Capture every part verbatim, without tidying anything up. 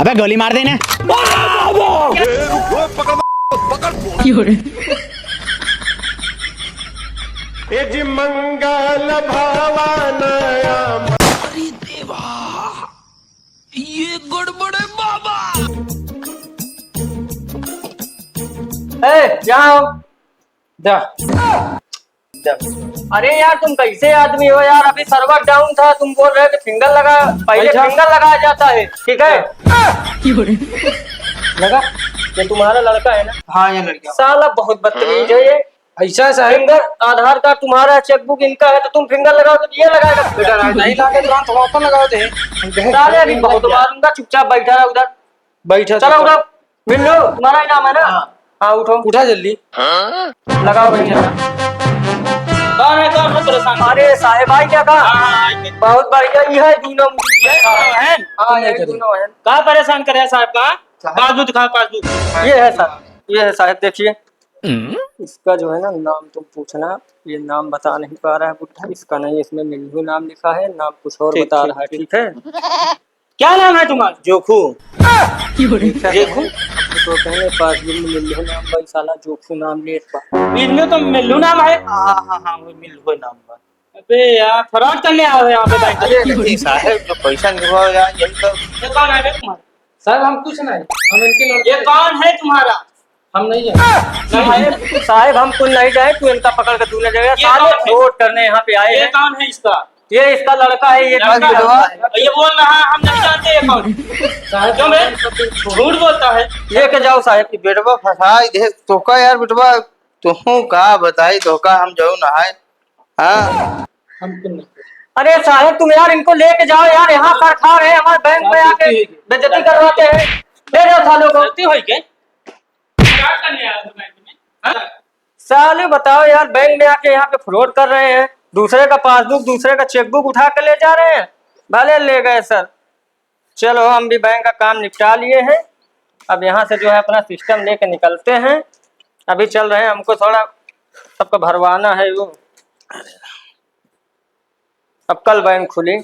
अबे गोली मार देने। ए जी मंगल भावा नया। अरे देवा, ये गड़बड़ है बाबा। ए, यहाँ आओ। जा। जा। अरे यार, तुम कैसे आदमी हो यार? अभी server down था, तुम बोल रहे हो कि finger लगा, पहले अच्छा। Finger लगाया जाता है, ठीक है? लगा? ये तुम्हारा लड़का है ना? हाँ, ये लड़का। साला बहुत बदतमीज है ये। ऐसा, साहब। Finger, आधार कार्ड तुम्हारा, checkbook इनका है, तो तुम finger लगाओ तो ये लगाएगा। बेटा, रात नहीं लागे तो रात हम अपन लगाओ थे। साले, अभी बहुत मारूंगा, चुपचाप बैठा रहो उधर। बैठा चलो, चुपचाप। उठो। मिल लो, तुम्हारा ही नाम है ना? हाँ। हाँ, उठो। उठा जल्दी। लगाओ भैया। कौन है, कौन है परेशान? अरे साहेब, आई क्या कहा? हाँ, हाँ, आई गए। बहुत बढ़िया, ये है दोनों मुर्गी है। हाँ, है? हाँ, ये दोनों है। का परेशान करे है साहब का? साहब। Passbook दिखाओ, passbook। ये है सर, ये है साहब, देखिए। इसका जो है ना नाम तुम पूछना, ये नाम बता नहीं पा रहा है बुड्ढा, इसका नहीं, इसमें मिल्लू नाम लिखा है, नाम कुछ और ठीक, बता ठीक, रहा है, ठीक। ठीक है? क्या नाम है तुम्हारा? जोखू। ठीक है। जोखू? तो कहने पास मिल्लू नाम भाई, साला जोखू नाम लेत बा। इसमें तो मिल्लू नाम है। हाँ, हाँ, हाँ, वो मिल्लू नाम बा। अबे यार, fraud करने आए हो यहाँ पे बैंक में। अरे नहीं साहब, जो पैसा निकलवा यार, यही तो। ये कौन है बे तुम्हारा? साहब, हम कुछ नहीं, हम इनके लड़के ये हैं। कौन है तुम्हारा? हम नहीं है। साहेब, साहेब, हम कुल नहीं जाए, तू इनका पकड़ के तू न जाएगा। ये साले कौन है? Fraud करने यहाँ पे आए ये हैं। कौन है इसका? ये इसका लड़का है, ये लड़का है? ये बोल रहा है, हम नहीं जानते ये कौन। साहेब, क्यों बे? हम सब कुछ छोड़ झूठ बोलता है। लेके जाओ साहेब। बेटवा फंसाई दे, तोका यार बेटवा, तुहू का बताई, तोका हम जाऊ नहाए। हाँ। हम क्यों नहीं? अरे साहेब, तुम यार इनको लेके जाओ यार, यहाँ सर खा रहे हैं हमारे बैंक में आके, बेइज्जती करवाते हैं। ले जाओ सालों को। गलती हुई क्या? क्या करने आया था बैंक में? हाँ? साले बताओ यार, बैंक में आके यहाँ पे fraud कर रहे हैं, दूसरे का passbook, दूसरे का checkbook उठा के ले जा रहे हैं। भले ले गए सर, चलो हम भी बैंक का काम निपटा लिए हैं। अब यहाँ से जो है अपना system लेके निकलते हैं। अभी चल रहे हैं, हमको थोड़ा सबको भरवाना है वो। अब कल बैंक खुली।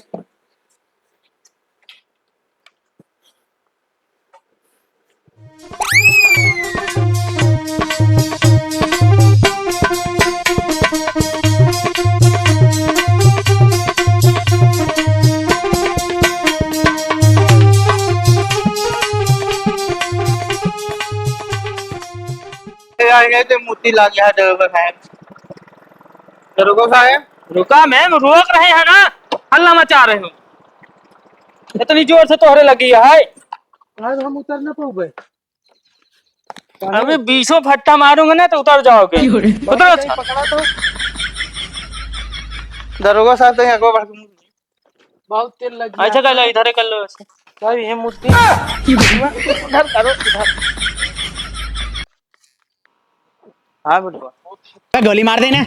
ए, आ गए थे मोतीलाल यहाँ दरोगा साहब। दरोगा साहब, रुका मैम, रोक रहे हैं ना, हल्ला मचा रहे हो। इतनी जोर से तोहरे लगी है। आज हम उतर ना पाऊबे। अबे बीसों फट्टा मारूंगा ना तो उतर जाओगे। उतरो। पकड़ा तो। दरोगा साहब, तो यहाँ को बढ़ के मुड़ गए। बहुत तेल लग गया। अच्छा, कर लो, इधर ही कर लो ऐसे। साहब, ये मुद्दे। इधर करो, इधर। हाँ, बिल्कुल। क्या गोली मार देने?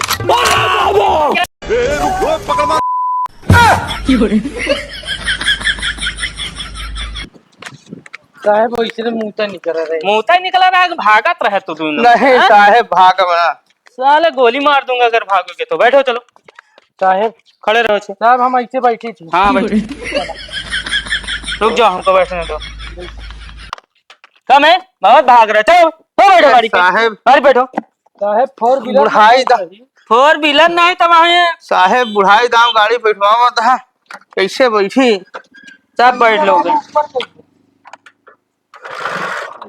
साहेब, वैसे तो मुंह तो निकल रहे। मुंह तो निकल रहा है, भागत रहे तू दोनों। नहीं, हाँ? साहेब, भाग बना। साले गोली मार दूंगा अगर भागोगे तो। बैठो, चलो। साहेब। खड़े रहो, चलो। साहब, हम ऐसे बैठे थे। हाँ, बैठो। रुक जाओ, हमको बैठने दो। कम है, बहुत भाग रहे। चलो, हो बैठो गाड़ी पे। साहेब। गाड़ी बैठो। साहेब, four wheeler बुढ़ाई दा-, four wheeler नहीं तो वहाँ है। साहेब, बुढ़ाई दाम गाड़ी बैठवावत है, कैसे बैठी? सब बैठ लोगे।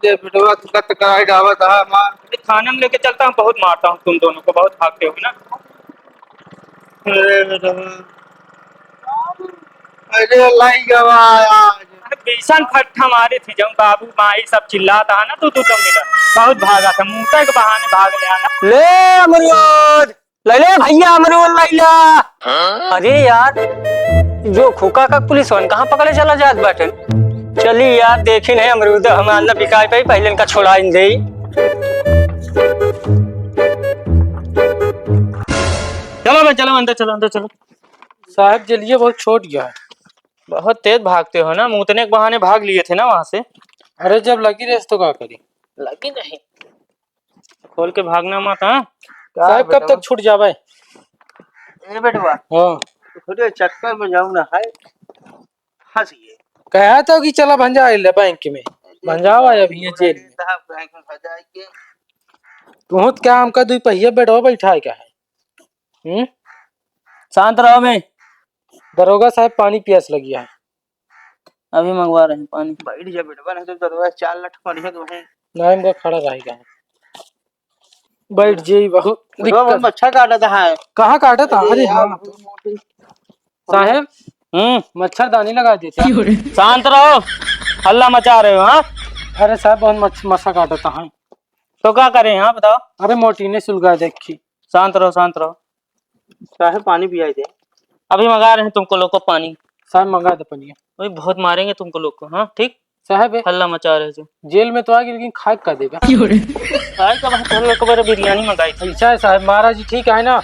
ये बेटवा तो कत कराई डावत है, मार। अरे थाने में लेके चलता हूँ, बहुत मारता हूँ तुम दोनों को, बहुत भागते हो ना। अरे बेटवा। अरे लाई गवा आज। अरे बीसन फट हमारे थी, जब बाबू माई सब चिल्लाता है ना, तू, तू जब मिला। बहुत भागा था, मुंह के बहाने भाग ले आना। ले अमरूद। लैले भैया, अमरूद लैला। हाँ? अरे यार, जोखू का पुलिस वाले कहाँ पकड़े चला जात बाटे? चली यार, देखी नहीं अमरूद हमार ना बिकाई पाई, पहले इनका छोड़ाइन देई। चलो बे, चलो अंदर, चलो अंदर, चलो। साहब, जेलिया बहुत छोट गया है। बहुत तेज भागते हो ना, मुतने के बहाने भाग लिए थे ना वहां से। अरे, जब लगी रेस तो का करी? लगी नहीं। खोल के भागना मत, हाँ? का साहब, कब बेटवा? तक छूट जावे? ए बेटवा, हाँ। थोड़े चक्कर में जाऊँ ना है, फंस गए। कहा था कि चला भंजा ले बैंक में, भंजावा अभी ये जेल में। साहब, बैंक में भंजा के। तू तो क्या हमका दुई पहिया बेटवा बैठा है क्या है? हम्म? शांत रहो मैं। दरोगा साहब, पानी प्यास लगी है। अभी मंगवा रहे हैं पानी। बैठ जा बेटवा, नहीं तो दरोगा चार लाख मारिया तो है। नहीं, हमका खड़ा रहेगा। बैठ जाई, बहुत बेटवा, बहुत दिक्कत। मच्छर काटत है। कहाँ काटत है? अरे अरे यार, हाँ। बहुत मोटी। साहेब, हम्म। मच्छरदानी लगा देते। शांत रहो, हल्ला मचा रहे हो, हाँ? अरे साहेब, बहुत मच्छ-, मच्छर काटत है। तो क्या करें, हाँ, बताओ? अरे मोटी ने सुलगा देखी। शांत रहो, शांत रहो। साहेब, पानी पियाई दे। अभी मंगा रहे हैं तुमको लोग को पानी। साहेब, मंगा दे पानी। वही बहुत मारेंगे तुमको लोग को, हाँ, ठीक? साहेब, हल्ला मचा रहे थे। जेल में तो आ गए, लेकिन खाए का देगा? खाए का बात, हम लोग को बड़े बिरयानी मंगाई थी। अच्छा है साहेब, महाराज जी ठीक है ना?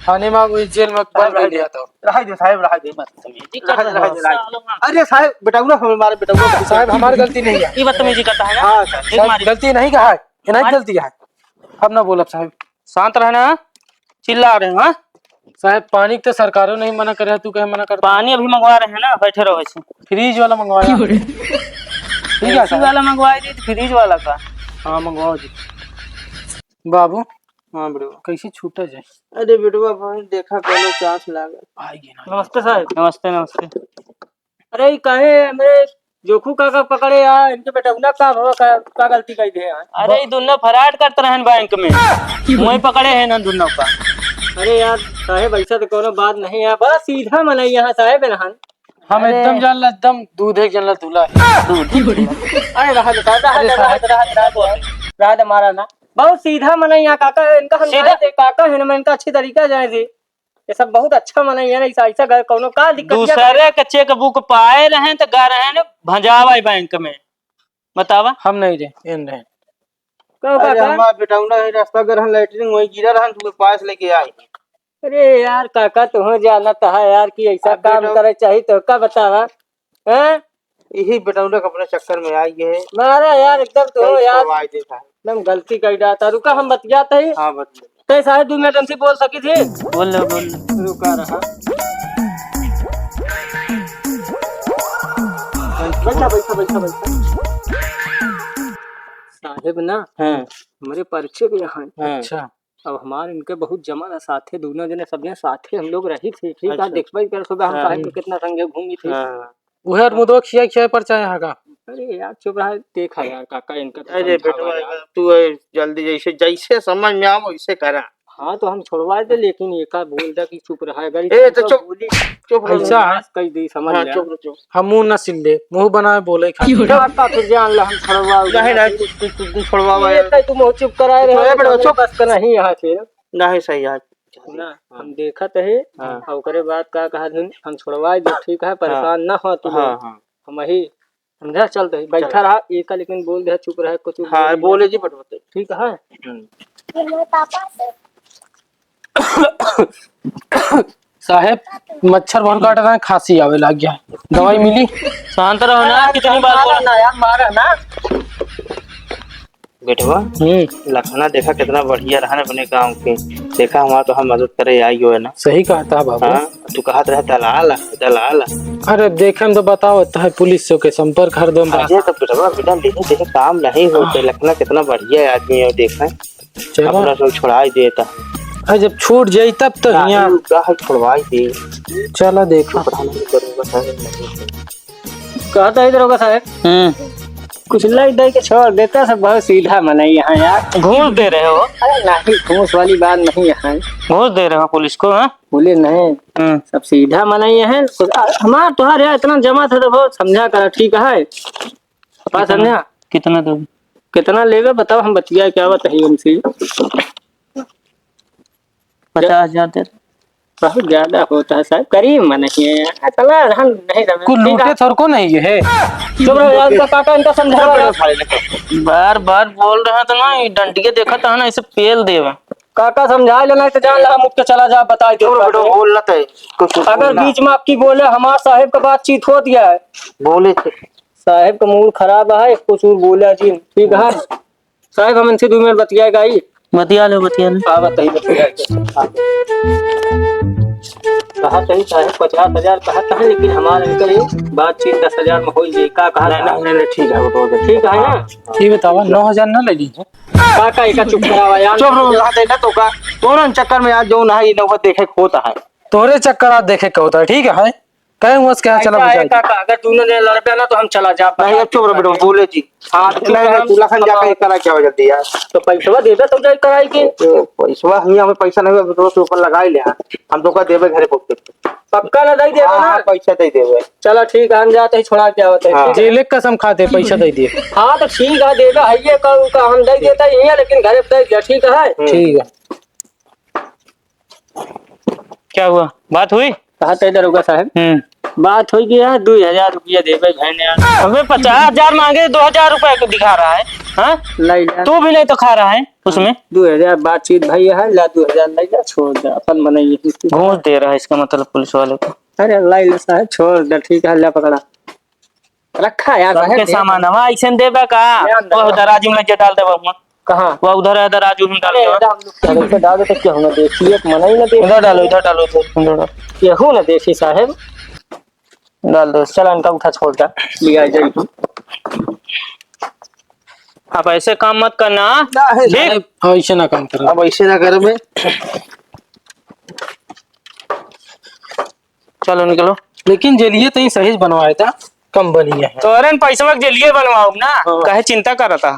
थाने में वो जेल में बंद कर दिया था। रहा दे साहेब, रहा दे, मत समझ। रहा दे, रहा दे, रहा दे। अरे साहेब, बेटौरा हमें मारे, बेटौरा। साहेब, हमारी गलती नहीं है। ये बदतमीजी करता है ना? हाँ, साहेब। एक साहेब, मारी। गलती नहीं कहा है, ये नहीं मार। गलती है। अब ना बोलब साहेब। शांत रहना, चिल्ला रहे हैं, हाँ? साहेब, पानी तो सरकारों नहीं मना करे, तू कहे मना कर? पानी अभी मंगवा रहे हैं ना, बैठे रहो ऐसे। फ्रिज वाला मंगवाया। क्यों रे? ठीक है AC साहब। वाला मंगवाए जी, फ्रिज वाला का। हाँ, मंगवाओ जी। बाबू। हाँ बेटवा। कैसे छूटा जाए? अरे बेटवा, भाई देखा, कोनो चांस लागल। आएगी ना। नमस्ते साहब। नमस्ते, नमस्ते। अरे, ई काहे हमरे जोखू काका पकड़े यार? इनके बेटौना का भवा का, का गलती कइ दे यार? अरे, ई दुन्नो फराड करत रहन बैंक में, वही पकड़े हैं ना दुन्नो का। अरे यार, साहेब, ऐसा तो कोनो बात नहीं है, बड़ा सीधा मनई यहाँ साहेब रहन। हम अरे। एकदम जानला, एकदम दूध एक जानला दूल्हा है। दूध। अरे, रहा दे, रहा दे, रहा दे, रहा दे, रहा दे, मारा ना। बहुत सीधा मनई यहाँ काका, इनका हम सीधा? जाने दे, काका है ना, मैं इनका अच्छी तरीका जाने दे। ये सब बहुत अच्छा मनई है ना, ऐसा, ऐसा घर कौनो का दिक्कत है? दूसरे के चेकबुक पाए रहे तो गा रहे हैं भंजावा बैंक में, बतावा। हम नहीं रहे, इन रहे। कहो अरे काका? हमार बेटौना है, रास्ता अगर हम लैट्रिन वहीं गिरा रहन, तू पास लेके आई। अरे यार काका, तुहो जानत है यार कि ऐसा अब काम बेटौ- करे चाहिए तो का बतावा? हैं? यही बेटौना के अपने चक्कर में आई है। मारा यार, एकदम तो कई यार, करवाई देता है। एकदम गलती कइ डाता। रुका, हम बतियात ही। हाँ, बतिया। ते साहेब, दो मिनट हमसे बोल सकी थी? बोल लो, बोल लो। रुका रहा। बैठा, बैठा, बैठा, बैठा। साहेब ना, हाँ। हमरे परिचय के यहाँ। हाँ। अच्छा। अब हमार इनके बहुत जमा रहा साथे, दोनों जने सब जने साथे हम लोग रही थी, ठीक है, अच्छा। देखबे कर सुबह हम हाँ। साहेब के कितना संगे घूमी थी। हाँ। उहे और मुदवा खिया खिया पर चाहे हागा। अरे यार, चुप रहा, देखा यार, काका इनका तो अरे समझावा बेटवा, यार। तू है, जल्दी जैसे, जैसे समझ में आवे, वैसे करा। हाँ, तो हम छोड़वा दे, लेकिन ये का बोल दा कि चुप रहा, अगर ए, तो इनका चुप, बोली, चुप रहो। ऐसा है? कह दी, समझ हाँ, ले। चुप रहो, चुप। हम मुंह ना सिल ले, मुंह बनाए बोले खाली। काका फिर जान ला, हम छोड़वा नहीं, नहीं, तू, तू, तू, तू छोड़वा ये यार। तो तू मुंह चुप कराए रहे, ए, बेटवा, चुप। बस का नहीं यहाँ से। नहीं सही आज। ना, हाँ। हम देखत है, हाँ। और ओकरे बाद का कहा धुन, हम छोड़वा दे, ठीक है, हाँ। परेशान ना हो तू हाँ, लोग। हाँ। हम ही समझा, चल दे, बैठा चल। रहा, एक लेकिन बोल दे, चुप रहे, कुछ हाँ, बोल बोले नहीं। जी, बटवते। ठीक है। हम्म। साहेब, मच्छर बहुत काट रहा है, खांसी आवे लग गया है। दवाई मिली? शांत रहो ना, कितनी बार मारा बोला? ना यार, मारा ना। बेटवा, हम्म। लखना देखा कितना बढ़िया रहन अपने गाँव के। देखा, हमार तो हम मदद करे आई हो है ना। सही कहता है बाबू। हाँ, तू कहत रहे दलाल, दलाल। अरे देखे में तो बताओ, तो है पुलिस से के संपर्क हरदम बा। अरे तो बेटवा, बेटा, लेकिन देखे काम नहीं होते। हाँ। लखना कितना बढ़िया आदमी है, देखा। चला। अपना सब छोड़ाई देता। अरे जब छूट जाई तब तो नहीं, हियाँ। उ का है, छोड़वाई दे। चला देखा। चुप रहा, नहीं करूँगा, साहब, नहीं। कहता है दरोगा साहब। हम्म। कुछ लाई दे के छोड़ देता, सब बहुत सीधा मनई यहाँ यार। घूस दे रहे हो? अरे नहीं, घूस वाली बात नहीं है। घूस दे रहे हो पुलिस को, हाँ? बोले नहीं, हम्म। सब सीधा मनई है। कुछ, आ, हमार तोहार यार इतना जमा था तो बहुत समझा करा, ठीक है? बात कितना, समझा? कितना दो? कितना लेबे बताओ, हम बतिया क्या बताइए हमसे। पचास हजार दे। बहुत ज्यादा होता है साहब, करीब में नहीं है, इतना हम नहीं समझ-, कुल ठीक है। लूटे थोड़को नहीं है। चुप रहो यार, इनका काका, इनका समझा रहा है। बार बार बोल रहे हैं तो ना, ये डंडिया देखा था ना, इसे पेल देवे। काका समझा लेना, तो जान ला, हम उठ के चला जा, बताई दे। चुप रहो, बोल ना तय। कुछ अगर बोल ना। बीच में आपकी बोले, हमार साहेब का बातचीत होत गया है। बोले थे। साहेब का मूड खराब है, कुछ और बोला जी, ठीक है। साहेब, हम इनसे दो मिनट बतियाएगा ही। बतिया लो, बतिया लो। हाँ, बताइए, बतियाएगा। हाँ। कहा तही साहेब, पचास हजार कहा तही, लेकिन हमार इनकर ये बातचीत दस हजार में होई जाई। का कहा नहीं, था? नहीं, नहीं, नहीं, ठीक है, वो तो ठीक है ना? ये बतावा, नौ हजार ना ले ली? का, का एका चुप करावा यार। चुप रहो, रहा देना तो का, तोरन चक्कर में आज जो ना ये नौबत देखे के होता है। तोरे चक्कर आज देखे के होता है, ठीक है? कहे हुआ क्या, चला ऐसा है बुझाई। काका, अगर दोनों ने लड़ पे ना तो हम चला जा। नहीं, अब चुप रहो बेटा, बोले जी। हाँ, तो नहीं, नहीं, हम तू लखन जाके हम करा क्या हो जल्दी यार। तो पैसवा देबे तो जाई कराई के। तो पैसवा हम, हमें पैसा नहीं है, तो ऊपर लगा ही ले। हम तो का देबे घरे पहुँच के। पक्का ना दे देबे हाँ, ना? हाँ, पैसा दे देबे। चला ठीक है, हम जाते ही छोड़ा के आवत है। हाँ। जेले कसम खाते पैसा दे दिए। हाँ तो ठीक है, देबे है ये का, का हम दे देता ही है, लेकिन घरे पे दे दिया, ठीक है? ठीक है। क्या हुआ, बात हुई? कहा थे दरोगा साहब, हम्म। बात हुई कि यार दो हजार रुपया देबे भाई ने यार। अबे पचास हजार मांगे, दो हजार रुपया को दिखा रहा है, हाँ? ले ले। तू भी नहीं तो खा रहा है उसमें। दो हजार बातचीत भाई है, ला दो हजार ले जा, छोड़ दे, अपन बनाइए। घूस दे रहा है इसका मतलब पुलिस वाले को। अरे ले ले साहब, छोड़ दे, ठीक है, ले पकड़ा। रखा यार, सबके सामान हवा ऐसे देबे का? ले अंदर। वो दराजी में जे डाल देबे हुआ। कहाँ? वो उधर है, दराजू में डाल अरे, देबे। डाल दो, डाल दो, डाल दो, तो क्यों ना देखी, एक मना ही ना देखी। इधर डालो, इधर डालो, इधर, इधर डालो। केहू ना देखी साहेब। डाल दो, चल इनका उठा छोड़ दे। लिया जाए। अब ऐसे काम मत करना, ना, है ठीक? साहेब। हाँ, ऐसे ना काम करना। अब ऐसे ना करे बे। चलो निकलो। लेकिन जेलिए तो ही सही बनवाया था, कम बनी है। तोहरे न पैसवा के जेलिए बनवाओ ना, हाँ। काहे चिंता करता?